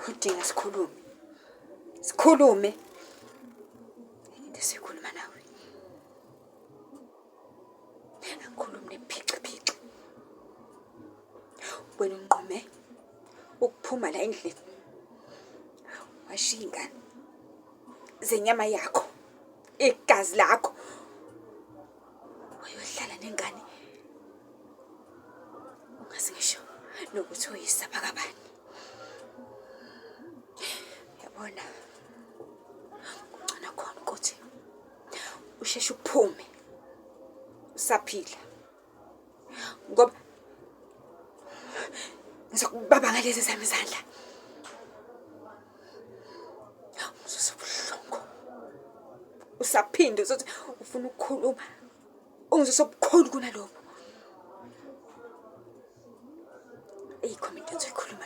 Udinga sikhulume. Sikhulume. Into esikhuluma nawe. Angikhulumi nephixiphici. Wena unqume ukuphuma la endlini. Washiya ingane zenyama yakho, igazi lakho. Wayohlala nengane ungazi ngisho nokuthi uyisaba kabani. Yabona, kungcono khona ukuthi usheshe uphume usaphila ngoba ngizokubaba ngalezi zami izandla. Ngizwisa ubuhlungu. Usaphinde uzothi ufuna ukukhuluma. Ungizwisa obukhulu kunalobu. Ayikho into engizoyikhuluma.